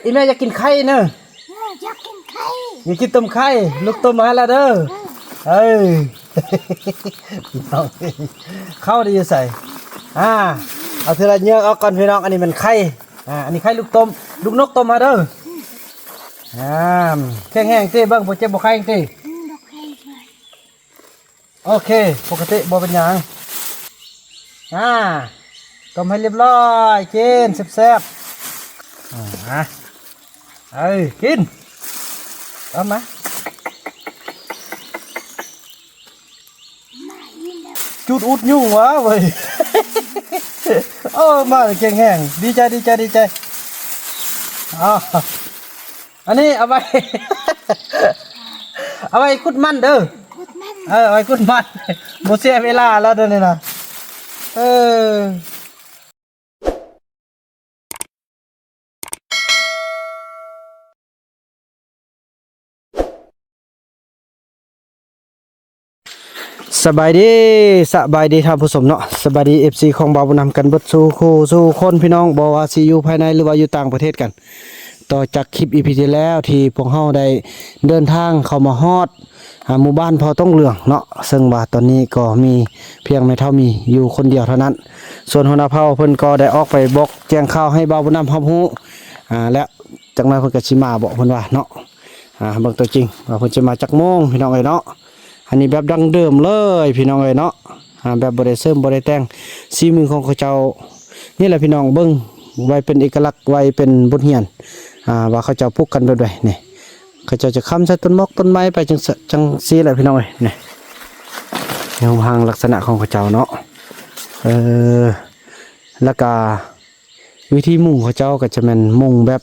ອີ່ແມ່ຢາກກິນໄຂ່ເນີ ເອີ ຢາກກິນໄຂ່ ຢາກກິນຕົ້ມໄຂ່ ລູກຕົ້ມມາແລ້ວເດີ ເອີ ເອີ ພີ່ນ້ອງ ເຂົ້າໄດ້ຢູ່ໃສ? ອ່າ ເອົາເທື່ອລະເຍອະອອກກ່ອນພີ່ນ້ອງ ອັນນີ້ແມ່ນໄຂ່ ອ່າ ອັນນີ້ໄຂ່ລູກຕົ້ມ ລູກນົກຕົ້ມມາເດີ ອ່າ ແຂງແຮງຕິ ເບິ່ງບໍ່ເຈັບບໍ່ໄຂ້ຕິ ອືມ ບໍ່ໄຂ້ ໂອເຄ ປົກກະຕິບໍ່ເປັນຫຍັງ ອ່າ ຕົ້ມໃຫ້ລຽບຮ້ອຍ ກິນແຊບໆ ອ່າ ເອີ ກິນ ເອົາມາ ຈູດອຸດຍຸງຫວາເວີຍ ໂອ້ ມາແຂງແຮງ ດີໃຈ ດີໃຈ ດີໃຈ ອ້າວ ອັນນີ້ເອົາໄວ້ ເອົາໄວ້ຂຸດມັນເດີ ຂຸດມັນ ເອີ ເອົາໄວ້ຂຸດມັນ ບໍ່ເສຍເວລາແລ້ວໂຕນີ້ນະ ເອີ. ສະບາຍດີ ສະບາຍດີທ່ານຜູ້ຊົມເນາະ ສະບາຍດີ ເອັຟຊີ ຂອງບ່າວບຸນນຳກັນເບິດສູ່ຄູ່ສູ່ຄົນ ພີ່ນ້ອງ ບໍ່ວ່າຊິຢູ່ພາຍໃນ ຫຼືວ່າຢູ່ຕ່າງປະເທດກັນ ຕໍ່ຈາກຄລິບ ອີພີ ທີ່ແລ້ວ ທີ່ພວກເຮົາໄດ້ເດີນທາງເຂົ້າມາຮອດ ອ່າ ໝູ່ບ້ານເຜົ່າຕົງເຫຼືອງເນາະ ເຊິ່ງວ່າຕອນນີ້ກໍມີພຽງແມ່ເຖົ້າມີຢູ່ຄົນດຽວເທົ່ານັ້ນ ສ່ວນຫົວໜ້າເຜົ່າເພິ່ນກໍໄດ້ອອກໄປບອກແຈ້ງຂ່າວໃຫ້ບ່າວບຸນນຳຮັບຮູ້ ອ່າ ແລ້ວ ຈັກໜ້ອຍເພິ່ນກໍຊິມາເບາະ ເພິ່ນວ່າເນາະ ອ່າ ເບິ່ງຕົວຈິງວ່າເພິ່ນຊິມາຈັກໂມງ ພີ່ນ້ອງເອີຍເນາະ ອັນນີ້ແບບດັ້ງເດີມເລີຍ ພີ່ນ້ອງເອີຍເນາະ ອ່າ ແບບບໍ່ໄດ້ເສີມບໍ່ໄດ້ແຕ່ງ ສີມືຂອງເຂົາເຈົ້ານີ້ແຫຼະ ພີ່ນ້ອງ ເບິ່ງໄວ້ເປັນເອກະລັກ ໄວ້ເປັນບົດຮຽນ ອ່າ ວ່າເຂົາເຈົ້າປູກກັນແບບໃດນີ້ ເຂົາເຈົ້າຈະຄ້ຳໃສ່ຕົ້ນໝອກຕົ້ນໄມ້ໄປ ຈັ່ງ ຈັ່ງຊີ້ແຫຼະ ພີ່ນ້ອງເອີຍ ນີ້ ຮູບຮ່າງລັກສະນະຂອງເຂົາເຈົ້າເນາະ ເອີ ແລ້ວກະ ວິທີມຸງເຂົາເຈົ້າກໍຈະແມ່ນມຸງແບບ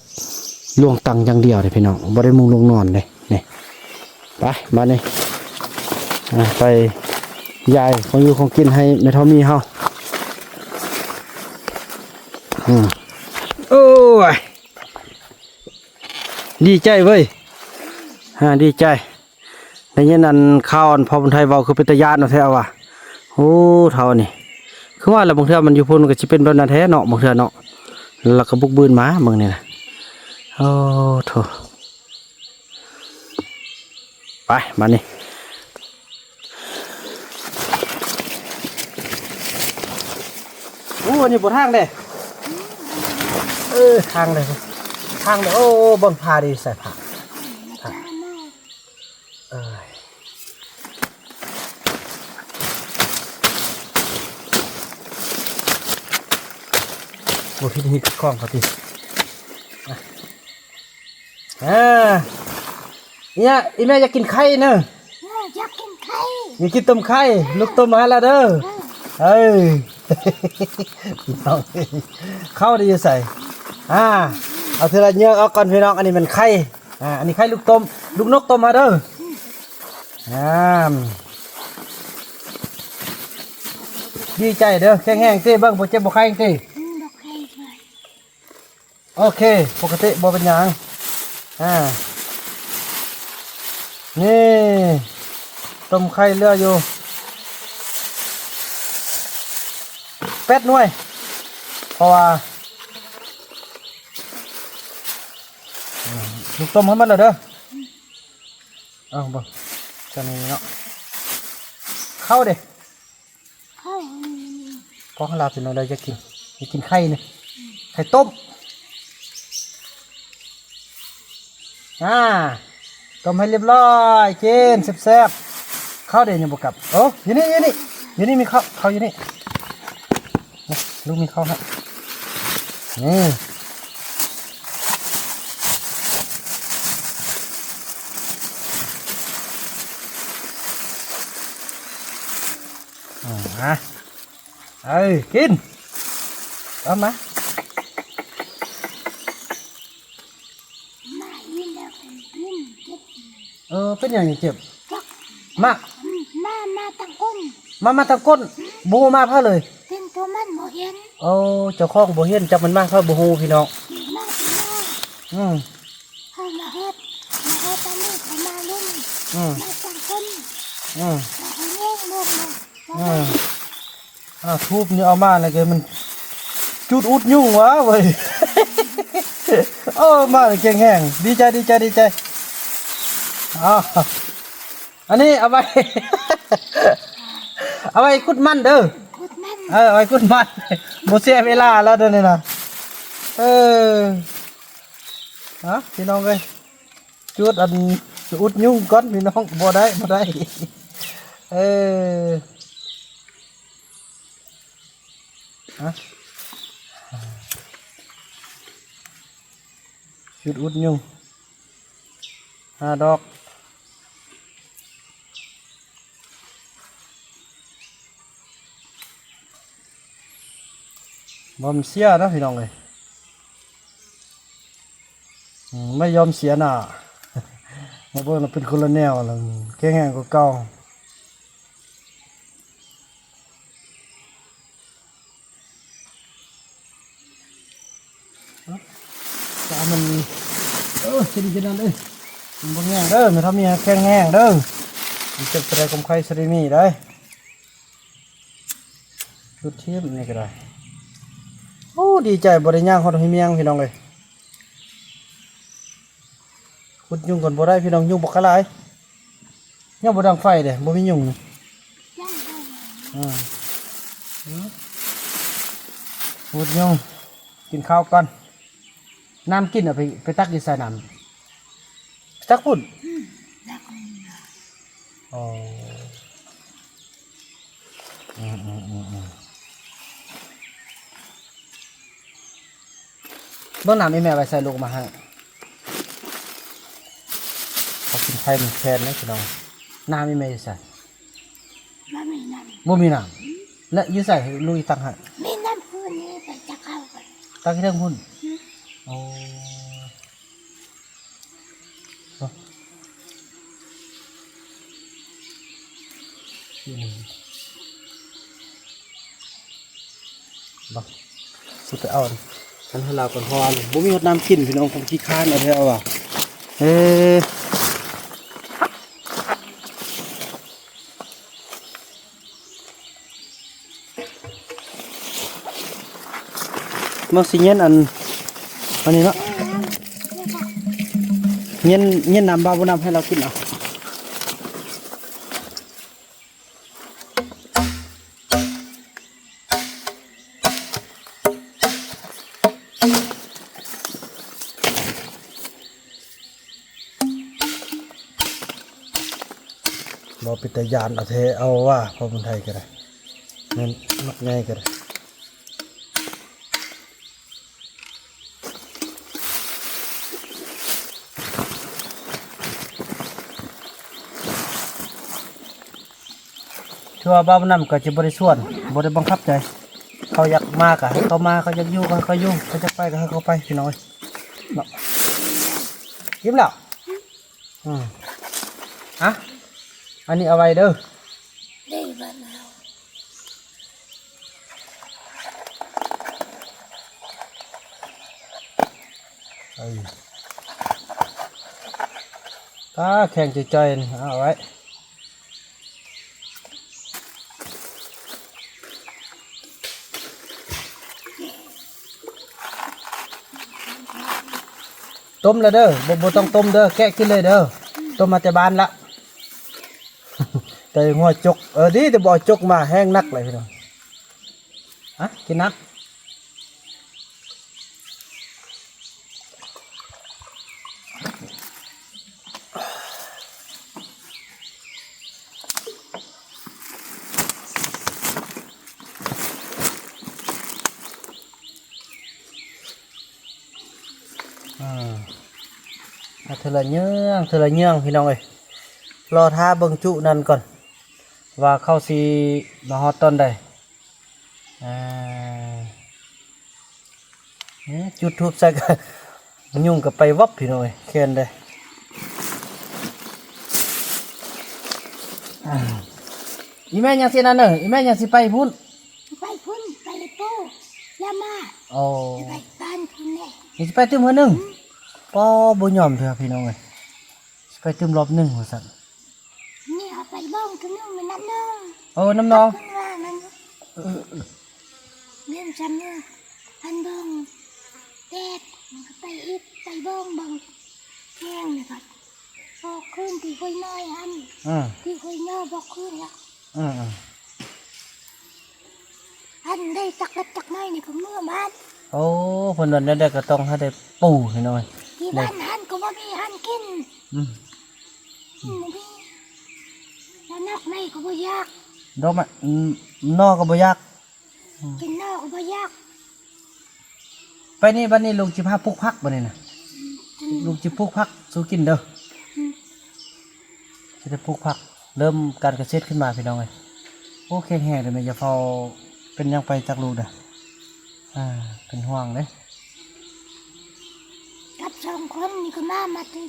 ລວງຕັ່ງຢ່າງດຽວເດ້ພີ່ນ້ອງ ບໍ່ໄດ້ມຸງລວງນອນເດ້ ນີ້ ໄປບາດນີ້ ອ່າ ໄປຢາຍຂອງຢູ່ຂອງກິນໃຫ້ແມ່ເຖົ້າມີເຮົາ ອືມ ໂອ້ຍ ດີໃຈເວີຍ ອ່າ ດີໃຈ ໄດ້ຍິນອັນຂ່າວອັນພໍ່ບຸນໄທເວົ້າ ຄືເປັນຕາຢ້ານເນາະແທ້ວ່າ ໂອ້ ເຖົ້ານີ້ ຄືວ່າລະ ບາງເທື່ອມັນຢູ່ພຸ້ນກໍຊິເປັນແບບນັ້ນແທ້ເນາະ ບາງເທື່ອເນາະ ລະກໍບຸກບືນມາເບິ່ງນີ້ນະ ໂອ້ໂທ້ ໄປບາດນີ້ ໂອ້ ອັນນີ້ບໍ່ທາງເດ້ ເອີ ທາງເດ້ ທາງເດ້ ໂອ້ ເບິ່ງຜາດີໃສ່ຜາ ຜາ ເອີຍ ບໍ່ຜິດຮີດຜິດຄອງເຂົາຕິ ອ່າ ອີ່ຍະ ອີ່ແມ່ຢາກກິນໄຂ່ເນີ ເອີ ຢາກກິນໄຂ່ ຢາກກິນຕົ້ມໄຂ່ ລູກຕົ້ມມາແລ້ວເດີ ເອີ ເອີ ພີ່ນ້ອງ ເຂົ້າໄດ້ຢູ່ໃສ ອ່າ ເອົາເທື່ອລະເຍອະອອກກ່ອນພີ່ນ້ອງ ອັນນີ້ແມ່ນໄຂ່ ອ່າ ອັນນີ້ໄຂ່ລູກຕົ້ມ ລູກນົກຕົ້ມມາເດີ ອ່າ ດີໃຈເດີ ແຂງແຮງຕິ ເບິ່ງບໍ່ເຈັບບໍ່ໄຂ້ຕິ ອືມ ບໍ່ໄຂ້ ໂອເຄ ປົກກະຕິບໍ່ເປັນຫຍັງ ອ່າ ນີ້ ຕົ້ມໄຂ່ເຫຼືອຢູ່ແປດໜ່ວຍ ເພາະວ່າ ອືມ ລູກຕົ້ມໃຫ້ໝົດແລ້ວເດີ ເອົາເບິ່ງ ຕົວນີ້ເນາະ ເຂົ້າເດ້ ເຂົ້າ ພໍລາວເປັນແນວໃດ ຢາກກິນ ຢາກກິນໄຂ່ນີ້ ໄຂ່ຕົ້ມ ອ່າ ຕົ້ມໃຫ້ລຽບຮ້ອຍ ກິນແຊບໆ ເຂົ້າເດ້ ຍັງບໍ່ກັບ ໂອ້ ຢູ່ນີ້ ຢູ່ນີ້ ຢູ່ນີ້ມີເຂົ້າ ເຂົ້າຢູ່ນີ້ ນີ້ ລູກມີເຂົ້າໃຫ້ ນີ້ ອ່າ ເອີ ກິນ ເອົາມາ ມາອີກແລ້ວ ກິນ ເຈັບ ເອີ ເປັນຫຍັງເຈັບ? ຈັກ ມາ ມາ ມາທາງກົ້ນ ມາ ມາທາງກົ້ນ ບໍ່ຮູ້ມາພາເລີຍ ເປັນຕົວມັນບໍ່ເຫັນ ໂອ້ ເຈົ້າຂອງບໍ່ເຫັນ ຈັກມັນມາພາບໍ່ຮູ້ພີ່ນ້ອງ ມາ ມາ ອືມ ເຂົາມາຮອດ ມາຮອດຕອນນີ້ເຂົາມາລຸ້ນ ອືມ ມາທາງກົ້ນ ອືມ ເຂົາແຍງເບິ່ງ ອືມ ອ່າ ທູບນີ້ເອົາມາແລ້ວກໍມັນ ຈຸດອຸດຍຸງຫວາເວີຍ. ໂອ້ ມາແຂງແຮງ ດີໃຈ ດີໃຈ ດີໃຈ. ອ້າວ ອັນນີ້ເອົາໄວ້ ເອົາໄວ້ຂຸດມັນເດີ ຂຸດມັນ ເອີ ເອົາໄວ້ຂຸດມັນ ບໍ່ເສຍເວລາແລ້ວເດີນີ້ນະ. ເອີ ຮະ ພີ່ນ້ອງເອີຍ ຈຸດອັນ ອຸດຍຸງກ່ອນພີ່ນ້ອງ ບໍ່ໄດ້ ບໍ່ໄດ້ ເອີ ຮະ ຈຸດອຸດຍຸງ ຫ້າດອກ. ບໍ່ມັນເສຍເນາະພີ່ນ້ອງເອີຍ ອືມ ບໍ່ຍອມເສຍໜ້າ ມາເບິ່ງແລ້ວເປັນຄົນລະແນວລະ ແຂງແຮງກວ່າເກົ່າ. ຈາມັນ ເອີ ຊິດີຈະນັ້ນເອີຍ ມັນບໍ່ແຮງເດີ ແມ່ເຖົ້າມີແຂງແຮງເດີ ມັນເຈັບສະໄດກົມໄຂ່ສະໄດມີໄດ ຊຸດທີມນີ້ກໍໄດ້. ໂອ້ ດີໃຈ ບໍ່ໄດ້ຍ່າງຮອດຫ້ວຍມຽງ ພີ່ນ້ອງເອີຍ. ຂຸດຍຸງກ່ອນ ບໍ່ໄດ້ພີ່ນ້ອງ ຍຸງບັກກະຫຼາຍ. ຍັງບໍ່ດັງໄຟເດ້ ບໍ່ມີຍຸງນີ້. ອືມ ຂຸດຍຸງ ກິນເຂົ້າກ່ອນ. ນ້ຳກິນເອົາໄປ ໄປຕັກຢູ່ໃສນ້ຳ? ໄປຕັກພຸ້ນ. ອໍ ອືມໆໆໆ ເບິ່ງນ້ຳອີ່ແມ່ໄວ້ໃສລູກ ເອົາມາໃຫ້. ເຂົາກິນໄຂ່ມັນແຄນເດ້ພີ່ນ້ອງ. ນ້ຳອີ່ແມ່ຢູ່ໃສ? ບໍ່ມີນ້ຳ ບໍ່ມີນ້ຳ. ແລະ ຢູ່ໃສ? ລູກອີ່ຕັກໃຫ້. ມີນ້ຳພຸ້ນນີ້ ໄປຕັກເອົາກ່ອນ ຕັກທີ່ເທິງພຸ້ນ. ອືມ ໂອ້ ບໍ່ ຊິໄປເອົາອັນນັ້ນໃຫ້ລາວກ່ອນ ເພາະວ່າບໍ່ມີຮອດນ້ຳກິນພີ່ນ້ອງ ຄົນຂີ້ຄ້ານເອົາແທ້ວ່າ. ເອີ ມັກຊິເຢັນອັນ ອັນນີ້ເນາະ ເຢັນ ເຢັນນ້ຳບ່າວບຸນນຳໃຫ້ລາວກິນເອົາ. ບໍ່ ເປັນຕາຢ້ານເອົາແທ້ ເອົາວ່າ ພໍ່ບຸນໄທກໍໄດ້ ແມ່ນ ມັກໃຫຍ່ກໍໄດ້. ຄືວ່າບ່າວບຸນນຳກໍຈະບໍ່ໄດ້ຊວນ ບໍ່ໄດ້ບັງຄັບໃຈ ເຂົາຢາກມາກໍໃຫ້ເຂົາມາ ເຂົາຢາກຢູ່ກໍໃຫ້ເຂົາຢູ່ ເຂົາຢາກໄປກໍໃຫ້ເຂົາໄປ ພີ່ນ້ອງເອີຍເນາະ. ອີ່ມແລ້ວ. ອືມ ອະ ອັນນີ້ເອົາໄວ້ເດີ ເດ້ ບ້ານເຮົາ. ເອີ ຕາແຂງຈ່ອຍໆ ນີ້ ເອົາໄວ້. ຕົ້ມແລ້ວເດີ ບໍ່ ບໍ່ຕ້ອງຕົ້ມເດີ ແກະກິນເລີຍເດີ ຕົ້ມມາແຕ່ບ້ານລະ ແຕ່ຫົວຈົກ. ເອີ ດີແຕ່ບໍ່ເອົາຈົກມາ ແຮງໜັກເລີຍພີ່ນ້ອງ. ອະ ກິນນ້ຳ. ອືມ ເອົາເທື່ອລະເຍືອງ ເທື່ອລະເຍືອງ ພີ່ນ້ອງເອີຍ. ລໍຖ້າເບິ່ງຈຸນັ້ນກ່ອນ ວ່າເຂົາຊິມາຮອດຕອນໃດ. ອ່າ ເອີ ຈຸດທູບໃສ່ກໍ ຍຸງກໍໄປວັບ ພີ່ນ້ອງເອີຍ ແຄນເດ້. ອ່າ ອີ່ແມ່ຍັງຊິນັ້ນເດີ ອີ່ແມ່ຍັງຊິໄປພຸ້ນ ໄປພຸ້ນ ໄປປູຢາມາ. ໂອ້ ໄປບ້ານພຸ້ນແຫຼະ ນີ້ຊິໄປຕື່ມເທື່ອໜຶ່ງ. ອືມ ປໍ ບໍ່ຍອມເທື່ອ ພີ່ນ້ອງເອີຍ ຊິໄປຕື່ມລອບໜຶ່ງວ່າຊັ້ນ. ນີ້ເອົາໄປເບິ່ງຕົວໜຶ່ງ ມັນນຳໜອງ. ໂອ້ ນຳໜອງ ເພິ່ນວ່າມັນ ເອີ ເອີ ແມ່ນຊັ້ນເດີ. ອັນເບິ່ງແດດ ມັນກໍໄປອິດໄປເບິ່ງ ເບິ່ງແຈ້ງນີ້ກໍບອກຄືນທີ່ຫ້ວຍນ້ອຍຫັ້ນ ເອີ ທີ່ຫ້ວຍນ້ອຍບອກຄືນລະ ເອີໆ ອັນໄດ້ຈັກເລັກຈັກນ້ອຍນີ້ກໍເມືອບ້ານ. ໂອ້ ເພິ່ນວ່າແນວໃດກໍຕ້ອງໃຫ້ໄດ້ປູໃຫ້ໜ້ອຍ ທີ່ບ້ານຫັ້ນກໍບໍ່ມີອັນກິນ ອືມ ບໍ່ມີ ແລ້ວດອກໄມ້ກໍບໍ່ຢາກ ດອກໄມ້ ອືມ ໜໍ່ກໍບໍ່ຢາກ ອືມ ກິນໜໍ່ກໍບໍ່ຢາກ. ໄປນີ້ ບັດນີ້ລຸງຊິພາປູກຜັກບັດນີ້ນະ ອືມ ລຸງຊິປູກຜັກສູ່ກິນເດີ ອືມ ຊິໄດ້ປູກຜັກ ເລີ່ມການກະເສດຂຶ້ນມາພີ່ນ້ອງເອີຍ. ໂອ້ ແຂງແຮງເດີ ແມ່ຢ່າຟ້າວເປັນຫຍັງໄປຈັກລູກເດີ ອ່າ ເປັນຫ່ວງເດ້. ກັບສອງຄົນນີ້ກໍມາ ມາແຕ່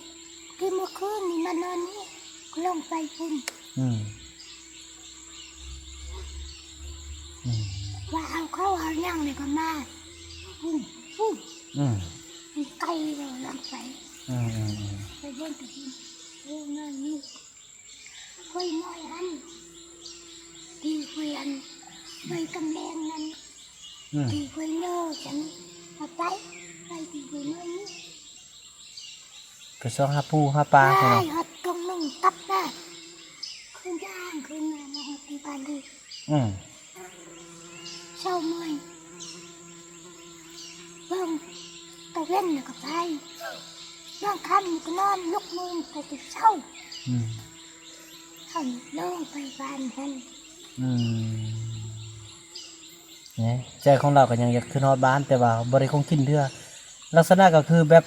ຄືເມື່ອຄືນນີ້ມານອນນີ້ ກໍລົງໄປພຸ້ນ ອືມ ອືມ ວ່າເອົາເຂົ້າເອົາຫຍັງນີ້ກໍມາພຸ້ນ ພຸ້ນ ອືມ ມັນໄກແລ້ວ ລົງໄປ ອືມໆໆ ໄປເບິ່ງໄປພຸ້ນ ໂອ້ ງາມນີ້ ຫ້ວຍນ້ອຍຫັ້ນ ທີ່ຫ້ວຍອັນ ຫ້ວຍກຳແລງນັ້ນ ອືມ ທີ່ຫ້ວຍໂນຊັ້ນ ເອົາໄປ ໄປທີ່ຫ້ວຍນ້ອຍນີ້ ໄປຊອກຫາປູຫາປາ ໄປ ພີ່ນ້ອງ ຮອດກົງໜຶ່ງຕັບນະ ຄືນທາງຄືນມາ ມາຮອດທີ່ບ້ານເລີຍ ອືມ ເຊົ້າເມື່ອຍ ເບິ່ງຕາເວັນແລ້ວກໍໄປ ບາງຄ່ຳກໍນອນ ລຸກມື້ໄປແຕ່ເຊົ້າ ອືມ ເຂົາລົງໄປບ້ານຫັ້ນ ອືມ ໃນໃຈຂອງລາວກໍຍັງຢາກຂຶ້ນຮອດບ້ານ ແຕ່ວ່າບໍ່ໄດ້ຂອງກິນເທື່ອ ລັກສະນະກໍຄືແບບ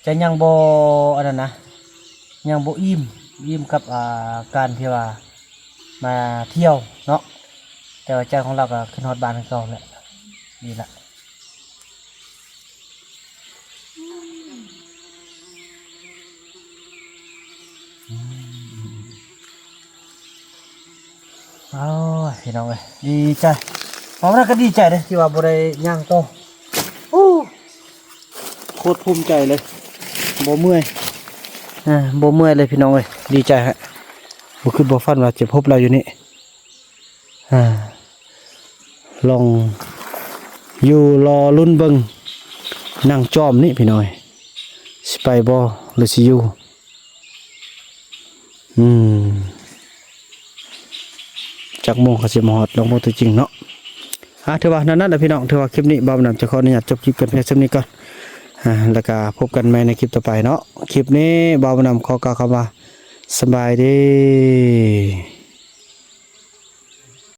ຈະຍັງບໍ່ອັນນັ້ນນະ ຍັງບໍ່ອີ່ມ ອີ່ມກັບ ອ່າ ການທີ່ວ່າມາທ່ຽວເນາະ ແຕ່ວ່າໃຈຂອງລາວກໍຂຶ້ນຮອດບ້ານຄືເກົ່າແຫຼະ ນີ້ລະ. ໂອ້ຍ ພີ່ນ້ອງເອີຍ ດີໃຈ ເວົ້າແລ້ວກໍດີໃຈເດ້ ທີ່ວ່າບໍ່ໄດ້ຍ່າງຕໍ່ ໂອ້ ໂຄດພູມໃຈເລີຍ ບໍ່ເມື່ອຍ ອ່າ ບໍ່ເມື່ອຍເລີຍ ພີ່ນ້ອງເອີຍ ດີໃຈຮະ ບໍ່ຄິດບໍ່ຝັນວ່າຈະພົບລາວຢູ່ນີ້ ອ່າ ລອງຢູ່ລໍລຸ້ນເບິ່ງ ນັ່ງຈອມນີ້ ພີ່ນ້ອງເອີຍ ຊິໄປບໍ່ ຫຼືຊິຢູ່? ອືມ ຈັກໂມງເຂົາຊິມາຮອດ ລອງເບິ່ງຕົວຈິງເນາະ. ອ່າ ຖືວ່ານັ້ນໆ ແຫຼະພີ່ນ້ອງ ຖືວ່າຄລິບນີ້ບ່າວບຸນນຳຈະຂໍອະນຸຍາດຈົບຄລິບກັນພຽງສ່ຳນີ້ກ່ອນ ອ່າ ແລ້ວກະພົບກັນໃໝ່ໃນຄລິບຕໍ່ໄປເນາະ. ຄລິບນີ້ບ່າວບຸນນຳຂໍກ່າວຄຳວ່າ ສະບາຍດີ.